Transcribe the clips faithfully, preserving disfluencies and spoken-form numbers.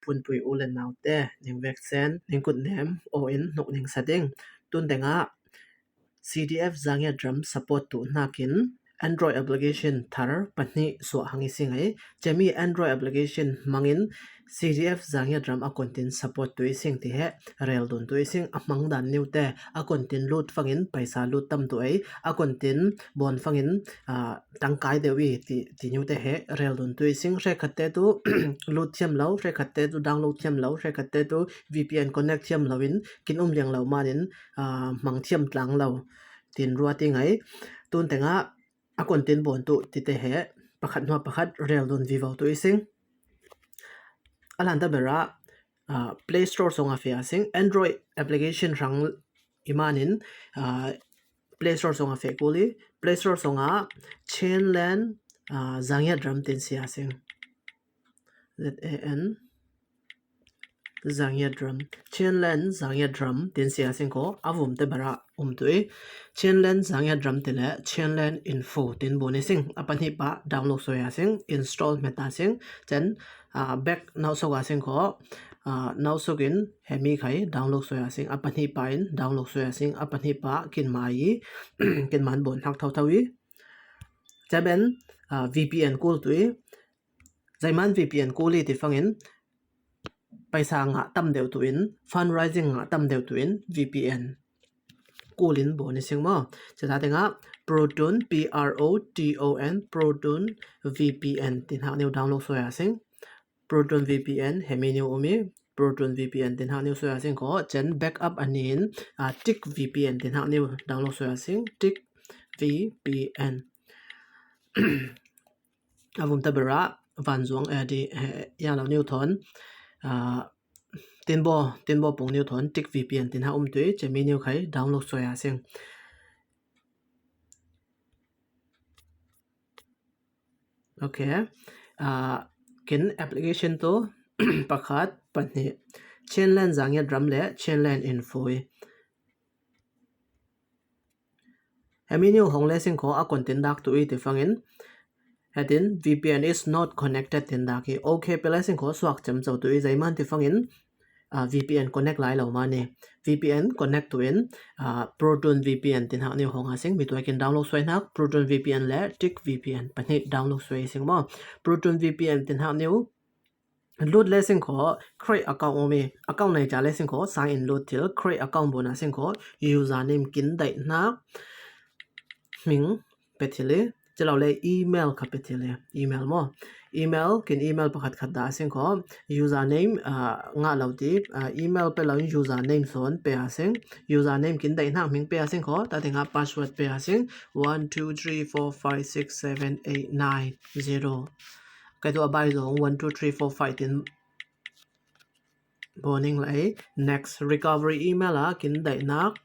Phunpui u le naute, ning veksen, ning kutnem, aw in, hnuk ning sa ding. Tun tengah, C D F Zangiat ram support tu hnakin Android application thar pahnih suah hang i sing ei. Cemi Android application hmangin C D F Zangiat ram a kontin support tu i sing ti he rel dun tu i sing a hmang dan niu te a kontin lut fangin paisa lut tam tu ei a kontin bon fangin ah, tangkai deuh i ti, ti niu te he rel dun tu i sing hrekhat te tu lut thiam lo, hrekhat te tu download thiam lo, hrekhat te tu V P N connect thiam lo in kin um liang lo manin ah, hmang thiam tlang lo tin ruat i ngai. Tun tengah a kontin bon tu ti te he pakhat hnua pakhat rel dun vivo tu i sing. A lanta bera ah, Play Store songa fe a sing Android application rang i manin ah, Play Store songa fe kuli Play Store songa Chenland ah, Zangiat ram tin si a sing. Z A N Zangiat ram. Chenland Zangiat ram tin si a sing ko a vum te bera um tu i. Chenland Zangiat ram ti le Chenland Info tin bu ni sing a pahnih pa download soi a sing install met a sing chen ah, back nau sok a sing ko ah, nau sok in hemi khai download soi a sing a pahnih pa in download soi a sing a pahnih pa kin mai kin man bon hak thau thau i. Chaben ah, V P N kul tu i. Zaiman V P N kul i ti fangin paisa nga tam deuh tu in fundraising nga tam deuh tu in V P N kulin bon i sing mo. Cheta tenga Proton P R O T O N Proton V P N tin hak niu download soi a sing. Proton V P N hemi niu umi Proton V P N tin hak niu soi a sing ko chen backup anin ah, Tick V P N tin hak niu download soi a sing Tick V P N. A vum ta bera van zuang eh, di eh, yang lo niu thon ah, tinbo tinbo pung niu thon Tick V P N tin hak um tu i chemi niu khai download soi a sing. Ok ah, kin application tu pakhat pahnih Chenland Zangiat ram le Chenland Info i. Hemi niu hong le sing ko a kontin dak tu i ti fangin hetin V P N is not connected tin dak i. Ok pe le sing ko suak chem chau tu i zaiman ti fangin ah, V P N connect lai lo mani. V P N connect tu in ah, Proton V P N tin hak niu hong a sing mi tu a kin download soi hak Proton V P N le Tick V P N pahnih download soi sing mo. Proton V P N tin hak niu lut le sing ko create account umi account nei cha le sing ko sign in lut thil create account bon a sing ko username kin dai hnak hming pe thil i. Chilo le email kha pe thil i email mo. Email kin email pakhat khat da a sing ko username ah, nga lo ti ah, email pe lo in username son pe a sing username kin dai hnak hming pe a sing ko ta tenga password pe a sing one two three four five six seven eight nine zero. Kai tu a bai zong one two three four five tin boning lai next recovery email a kin dai hnak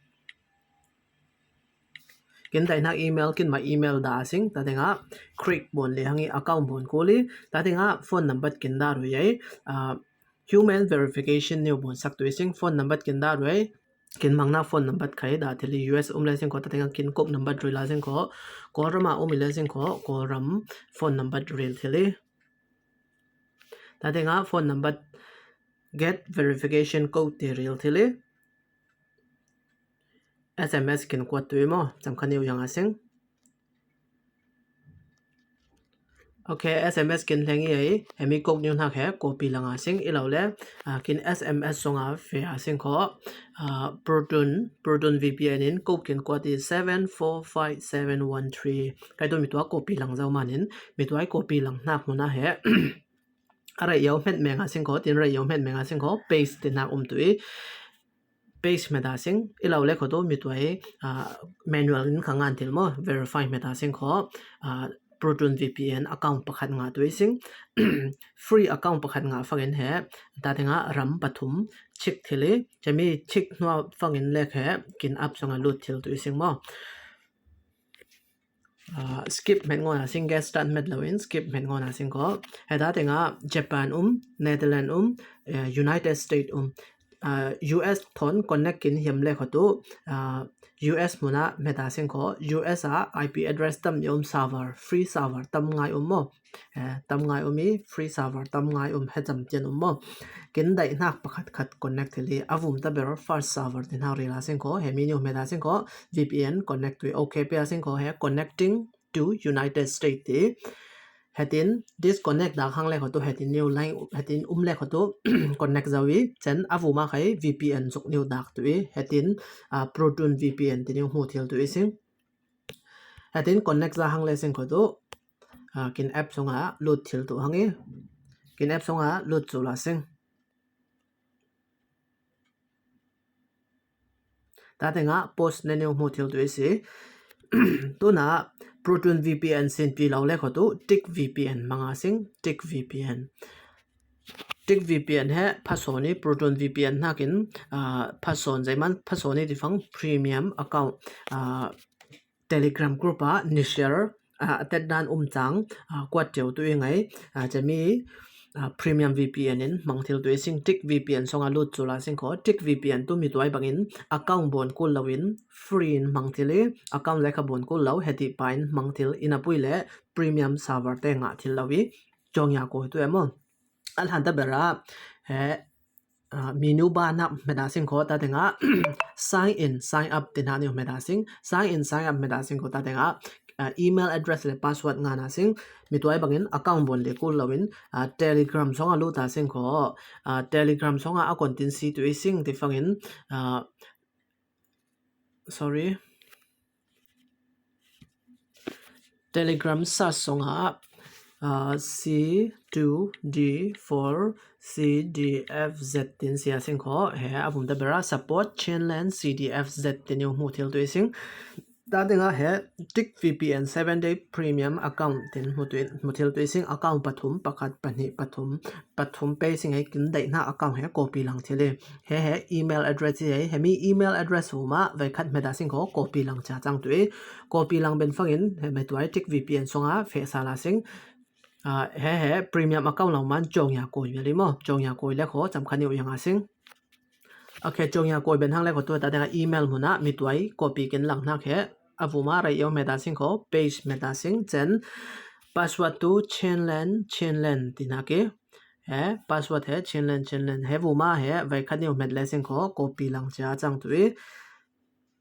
kin dai hnak email kin ma email da a sing ta tenga create bon le hang i account bon kuli ta tenga phone number kin da rui ai ah, human verification niu bon sak tu i sing phone number kin da rui ai kin mang na phone number khai da thil i U S um le sing ko ta tenga kin kok number rui la sing ko Kawlram a um i le sing ko Kawlram phone number rui thil i. Ta tenga phone number get verification code ti ril thil i. S M S kin kuat tu i mo cham khan iu yang a sing. Ok S M S kin leng i ai hemi code niu hnak he copy lang a sing i lo le ah, kin S M S song a fe a sing ko ah, Proton Proton V P N in code kin kuat i seven four five seven one three. Kai tu mi tu a copy lang zau manin mi tu a copy lang hnak mun a he a rei yau hmet meng a sing ko tin rei yau hmet meng a sing ko paste tin hak um tu i. Paste hmet a sing i lo le ko tu mi tu a i ah, manual in kha ngan thil mo verify hmet a sing ko ah, Proton V P N account pakhat nga tu i sing free account pakhat nga fangin he ta tenga ram pathum chik thil i chemi chik hnua fangin le he kin app song a lut thil tu i sing mo. Ah, skip hmet ngon a sing get start hmet lo in skip hmet ngon a sing ko. Heta tenga Japan um, Netherlands um, eh, United States um. US thawn connect kin hiam le kho tu US hmuna hmeta sing kho. US a IP address tam ni um server, free server tam ngai um maw? Tam ngai um i, free server tam ngai um, he cham tian um maw? Kin daih hnak pakhat khat connect thil i, a vum ta ber first server ti hnak rila sing kho. He mi ni um hmeta sing kho. VPN connect tu i, OK pia sing kho. He connecting to United States ti. Hetin disconnect dak hang le kho tu, hetin new line, hetin um le kho tu connect zo i, chen a vuma khai VPN zuk new dak tu i, hetin Proton VPN ti new hmu thil tu i sing. Hetin connect za hang le sing kho tu kin app sunga lut thil tu hang i, kin app sunga lut cu la sing. Tate nga post ne neu hmu thil tu i si. Tuna Proton VPN sin pi lo le kho tu Tick VPN manga sing, Tick VPN. Tick VPN he phasawn i, Proton VPN hnakin phasawn, zeiman phasawn i tifang premium account Telegram group a ni share a tet dan um cang kuat teu tu i ngai. Cemi premium VPN in hmang thil tu i sing. Tick VPN songa lut cu la sing kho. Tick VPN tu mi tuai bangin account bon kul lo in free in hmang thil i, account le kha bon kul lo, heti pa in hmang thil, in a pui le premium server te ngah thil lo i, cawng ya ko tu emaw? A hlan ta bera he menu bar nak hmeta sing kho. Tate nga sign in, sign up ti hnak ni hmeta sing. Sign in, sign up hmeta sing kho. Tate nga email address le password nga na sing. Mi tuai bangin account bon le kul lo in Telegram songa lut ta sing kho. Telegram songa a kon tin si tu i sing tifangin, sorry, Telegram sa songa C two D four C D F Z tin sia sing kho. He a vum ta bera support Chinland C D F Z tin i hmu thil tu i sing. Tate nga he Tick VPN seven day premium account tin hmu thil tu i sing. Account pathum, pakhat, pahnih, pathum, pathum pe sing he kin daih hna account he copy lang thil i. He he email address hi he, he mi email address huma vei khat hmeta sing kho, copy lang cia cang tu i. Copy lang ben fangin he mi tuai Tick VPN songa feh sa la sing. He he premium account lo man cawng ya koi bel i maw? Cawng ya koi le kho, cam kha ni u yang a sing. A khe cawng ya koi ben hang le kho tu, tate nga email hmuna mi tuai copy kin lang hnak he a vuma rei eu hmeta sing kho, paste hmeta sing, chen password tu Chinland, Chinland ti hnak i. He password he Chinland, Chinland. He vuma he vei khat ni u hmet le sing kho, copy lang cia cang tu i.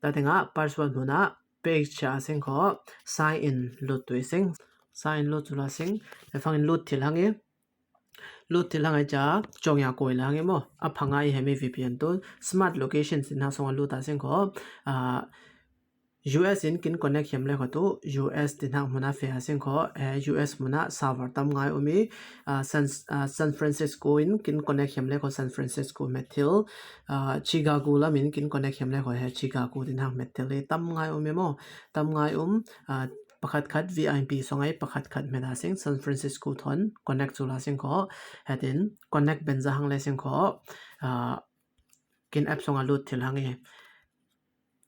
Tate nga password hmuna paste cia sing kho, sign in lut tu i sing. Sign in lut cu la sing. He fangin lut thil hang i. Lut thil hang i ca cawng ya koi la hang i maw? A phanga i he mi VPN tu smart location sin hna songa lut ta sing kho. US in kin connect hiam le kho tu US ti hnak hmuna feh a sing kho. US hmuna server tam ngai um i, San, San Francisco in kin connect hiam le kho San Francisco met thil. Chicago lam in kin connect hiam le kho he Chicago ti hnak met thil i tam ngai um i maw? Tam ngai um. Pakhat khat VIP songa i pakhat khat hmeta sing, San Francisco thawn connect cu la sing kho. Hetin connect ben za hang le sing kho. Kin app songa lut thil hang i.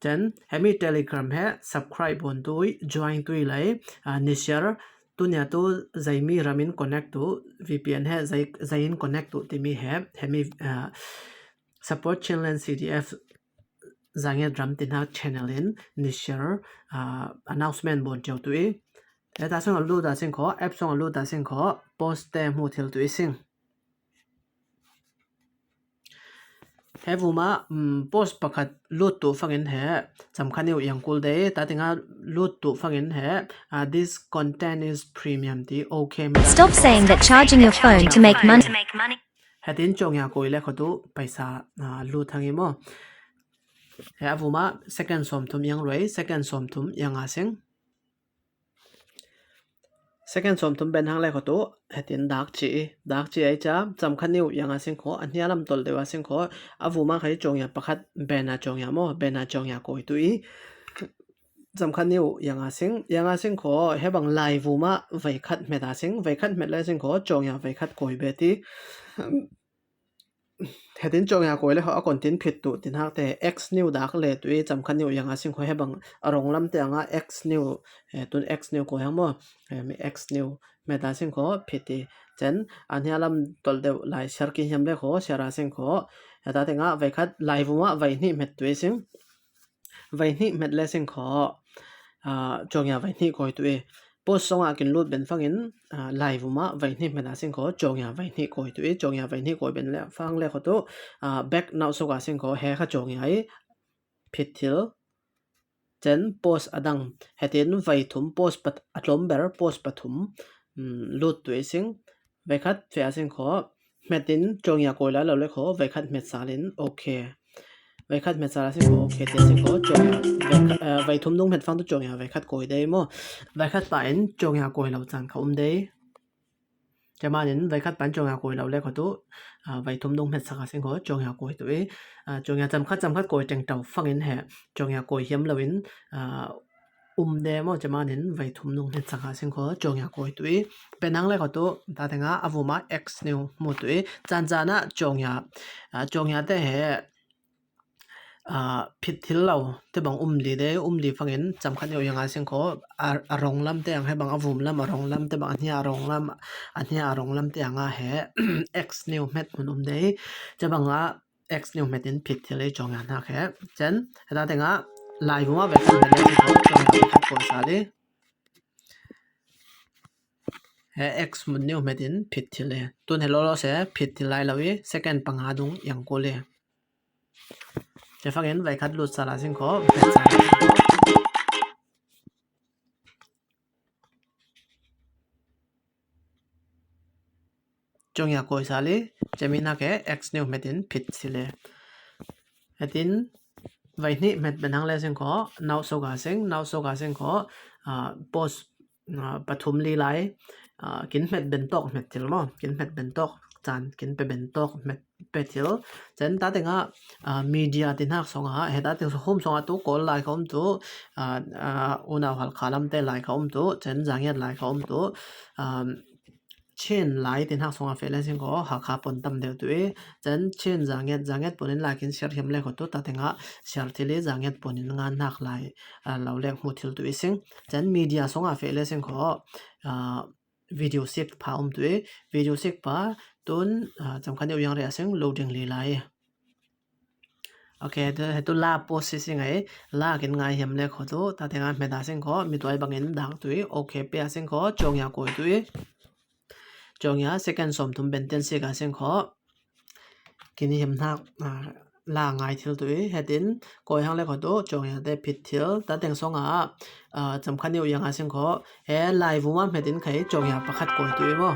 Chen, hemi Telegram he subscribe bon tu i, join tu i lai, ni share, tunia tu zeimi ramin connect tu, VPN he zei, zei in connect tu timi he, hemi support Chinland CDF Zangiat ram ti hnak channel in ni share announcement bon teu tu i. He ta song a lut ta sing kho, app song a lut ta sing kho, post te hmu thil tu i sing. He vuma post pakhat lut tu fangin he, cam kha ni u yang kul de, ta tinga lut tu fangin he, this content is premium ti OK. Stop saying that charging your phone to make money. Hetin cawng ya koi le kho tu paisa lut hang i maw? He a vuma second sawm thum yang roi, second sawm thum yang a sing. Second sawm thum ben hang le kho tu, hetin dak ci i, dak ci ai ca, cam kha ni u yang a sing kho, a hnia lam tol deu a sing kho, a vuma khai cawng ya pakhat ben a cawng ya maw, ben a cawng ya koi tu i. Cam kha ni u yang a sing, yang a sing kho, he bang lai vuma vei khat hmet a sing, vei khat hmet le sing kho, cawng ya vei khat koi be ti. Hetin cawngya kawi le kho a kon tin phit tu tin hak te X new dak le tu i cam khat new yang a sing kho he bang a rong lam te anga X new, eh, tun X new kawi hang maw, eh, mi X new met a sing kho phit i chen a hnia lam tol deuh lai share ki hiam le kho share a sing kho. Heta te nga vai khat lai vuma vai hnih met tu i sing. Vai hnih met le sing kho, ah, cawngya vai hnih kawi tu i. Post song a kin lut ben fangin, ah, lai vuma vai hnih met a sing kho, cawngya vai hnih kawi tu i, cawngya vai hnih kawi ben le fang le kho tu, ah, back nau sok a sing kho, he kha cawngya i phit thil. Chen post a dang, hetin vai thum post pat, a tlawm ber post pathum, mm, lut tu i sing. Vai khat fe a sing kho, hmet in cawngya kawi lai lo le kho, vai khat hmet sal in, okay. Vai khat hmet sal a sing kho, okay, te sing kho, cawngya, vai khat, eh, vai thum dung hmet fang tu cawngya vai khat kawi dei maw. Vai khat pa in cawngya kawi lo chan kha um dei. Camanin vai khat pan cawngya kawi lo le kho tu, ah, vai thum dung hmet sak a sing kho, cawngya kawi tu i, ah, cawngya cam khat, cam khat kawi teng tau fangin he, cawngya kawi hiam lo in, ah, um de maw, camanin vai thum dung hmet sak a sing kho, cawngya kawi tu i. Penang le kho tu, ta te nga a vuma X new mu tu i, chan chan a cawngya, ah, cawngya te he, ah, phit thil lo te bang um li de, um li fangin cam khat neu yang a sing kho, a, a rong lam te ang he bang a vum lam, a rong lam te bang a hnia a rong lam, a hnia a rong lam te anga he X new hmet mun um de. Chabang a X new hmet in phit thil i cawngya hnak he. Chen, heta te nga lai vuma vai khat hmet le sing kho, cawngya vai khat kawi sal i. He X mun new hmet in phit thil i. Tun he lo lo se phit thil lai lo i, second panga dung yang kul i. Te fangin vai khat lut sal a sing kho, hmet sal a sing kho. Cawngya kawi sal i, cemi nak he X new hmet in phit thil i. Hetin, vai hnih hmet ben hang le sing kho, nau sok a sing, nau sok a sing kho, ah, post, ah, pathum li lai, ah, kin hmet ben tawk hmet thil maw, kin hmet ben tawk chan, kin pe ben tawk hmet pe thil. Chen ta te nga, ah, media tin hak song a, heta te hum song a tu kawl lai kha um tu, ah, ah, unau Halkha lam te lai kha um tu, chen zangiat lai kha um tu, ah, Chin lai tin hak song a fe le sing kho, Hakha pon tam deuh tu i, chen Chin zangiat, zangiat pon in lai kin share hiam le kho tu, ta te nga share thil i zangiat pon in ngan hak lai, ah, lo lek hmu thil tu i sing. Chen media song a fe le sing kho, ah, video sik pha um tu i, video sik pa tun, ah, cam khat neu yang re a sing loading li lai. Okay, tu, he tu la post si sing ai, la kin ngai hiam le kho tu, ta te nga hmet a sing kho, mi tuai bangin dak tu i, okay, pe a sing kho, cawngya kawi tu i. Cawngya second sawm thum ben ten sik a sing kho. Kin hiam hnak, ah, la ngai thil tu i, hetin kawi hang le kho tu, cawngya te phit thil, ta teng song a, ah, cam khat neu yang a sing kho, he lai vuma hmet in khai, cawngya pakhat kawi tu i maw.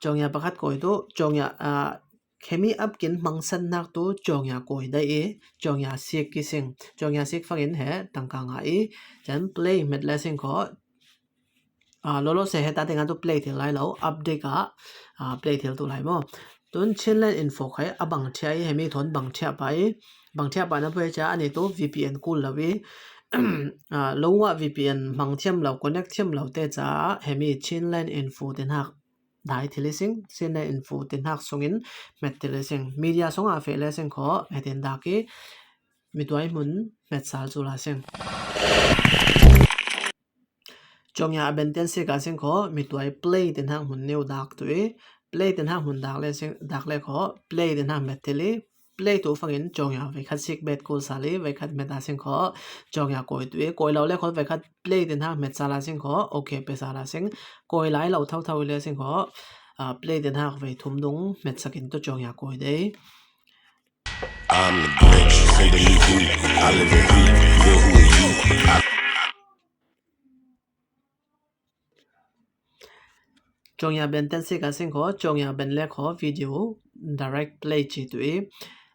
Cawngya pakhat kawi tu, cawngya, ah, khemi ap kin hmangsan hnak tu, cawngya kawi dai i, cawngya sik ki sing, cawngya sik fangin he, tangka nga i, chen play hmet le sing kho, ah, lo lo se heta te nga tu play thil lai lo, update a, ah, play thil tu lai maw. Tun Chinland Info khai a bang thia i, hemi thon bang thia pa i, bang thia pa na pwe cha ani tu V P N kul lo i, ah, lo nga V P N hmang thiam lo, connect thiam lo te cha, hemi Chinland Info tin hak dai thil i sing, Chinland Info tin hak sungin hmet thil i sing. Media song a fe le sing kho, hetin dak i, mi tuai mun hmet sal cu la sing. Cawngya a ben ten sik a sing kho, mi tuai play tin hak hmun neu dak tu i, play tin hak hmun dak le sing, dak le kho, play tin hak hmet thil i, play tu fangin cawngya vai khat sik bet kul sal i, vai khat hmet a sing kho, cawngya kawi tu i, kawi lo le kho vai khat play tin hak hmet sal a sing kho, okay, pe sal a sing, kawi lai lo thau thau i le sing kho, ah, play tin hak vai thum dung hmet sakin tu cawngya kawi dei. I'm the Grinch, say the new who, I live in who, you're who are you? I Cawngya ben ten sik a sing kho, cawngya ben le kho video direct play ci tu i.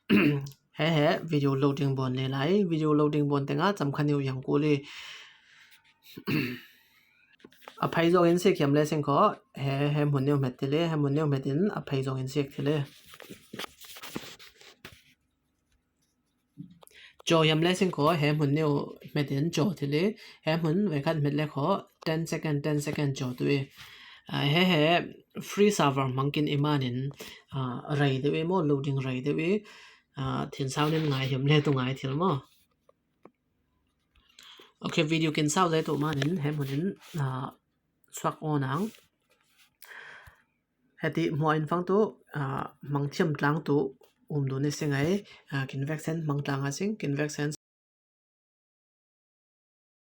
He he video loading bon le lai, video loading bon te nga cam khat neu yang kul i. A phai zong in sik hiam le sing kho, he, he hmun neu hmet thil i, he hmun neu hmet in a phai zong in sik thil i. Caw hiam le sing kho, he hmun neu hmet in caw thil i, he hmun vai khat hmet le kho, ten second, ten second caw tu i. He he free server hmang kin i manin rei deuh i maw, loading rei deuh i, thin sau nin ngai hiam le tu ngai thil maw. Ok, video kin sau deuh tu manin he hmunin suak awn ang. Heti hmuah in fang tu hmang thiam tlang tu um dun i si ngai. Kin veksen hmang tlang a sing, kin veksen